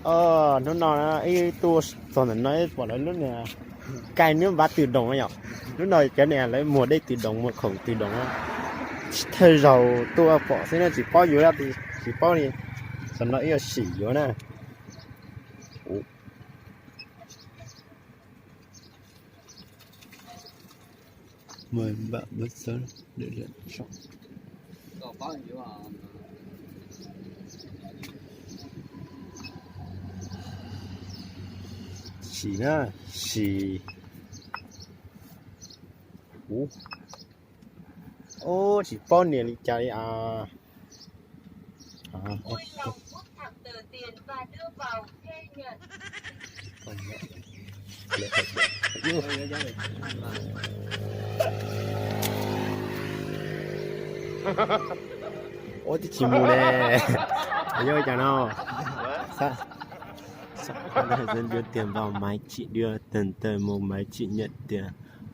Hnub no ib tuaj txog ntawm no pom lawv lub niag cai nước vá tự động yom. Lub no cov niag lawv muag dej tự động, muag khoom tự động. Thawj zaug tuaj pom xwb na, tsis paub yuav, tsis paub li. Tam no ib yuav sim yuav na. Sim na, sim. Ub, tsis paub nias li cas li as. Ua tib tsis mus ne, yog cas no. Sau khóa hướng dẫn đưa tiền vào máy chị, đưa tiền tờ một máy chị nhận tiền.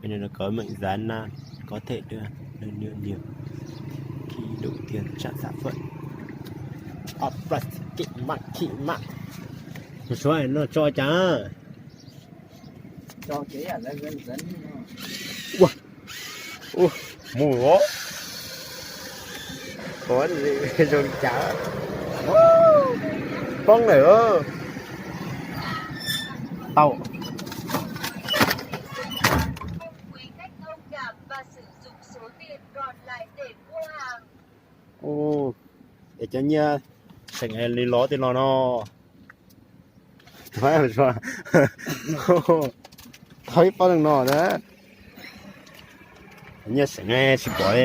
Bên này nó có mệnh giá năm, có thể đưa, đưa nhiều, khi đủ tiền trả sản phẩm. Mus suav no tso cas. Ua, mus os. Ua zoo cas. Poob lawm. Tau. Es cov nyiaj seem li los tej los no. Thov ib pob leej no na. Nyiaj seem tsis pom.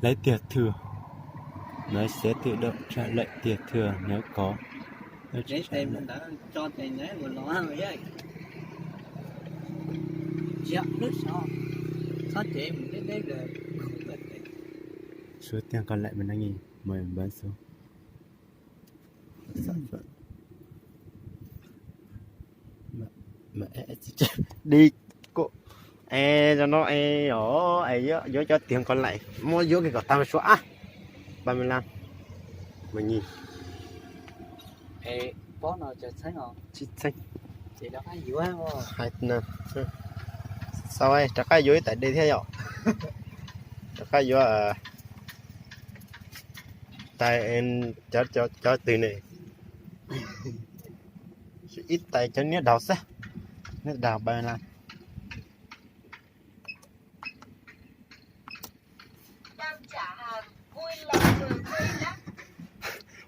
Lấy tiền thường. Nói sẽ tự động trả lại tiền thường nếu có. Số tiền còn lại mình đang nhìn, mời bấm số. Đi. Es no es, yuav cov tiag ko laim muab yuav kiag kom tag suav ab. Ba mươi lăm. Mày nhìn. Tsis txheeb. Sau rov qab yuav ib tais de thiab yom. Rov qab yuav tais, cov twg ne. Ib tais cov niab daug xwb. Niab daug ba mươi lăm.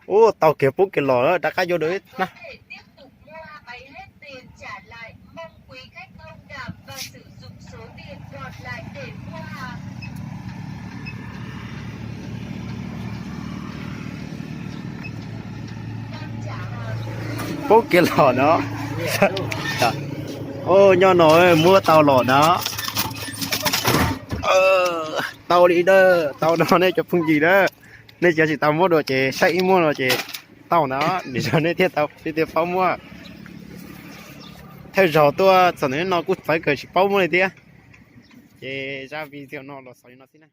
Ub, tau kiag pub kiag los, rov qab yuav dua ib na. Pub kiag los no. Ub, nyob no muab tau los na. Tau li na, tau no nej cov phooj ywg na. Nej cov tsis tau muab dua ces saib ib muab no ces tau na, nws yog nej thiaj tau, thiaj paub muab. Thawj zaug tuaj txog ntawm no kuj txawv kawg tsis paub muab li thiab. Ces zaj video no los xaus li no xwb na.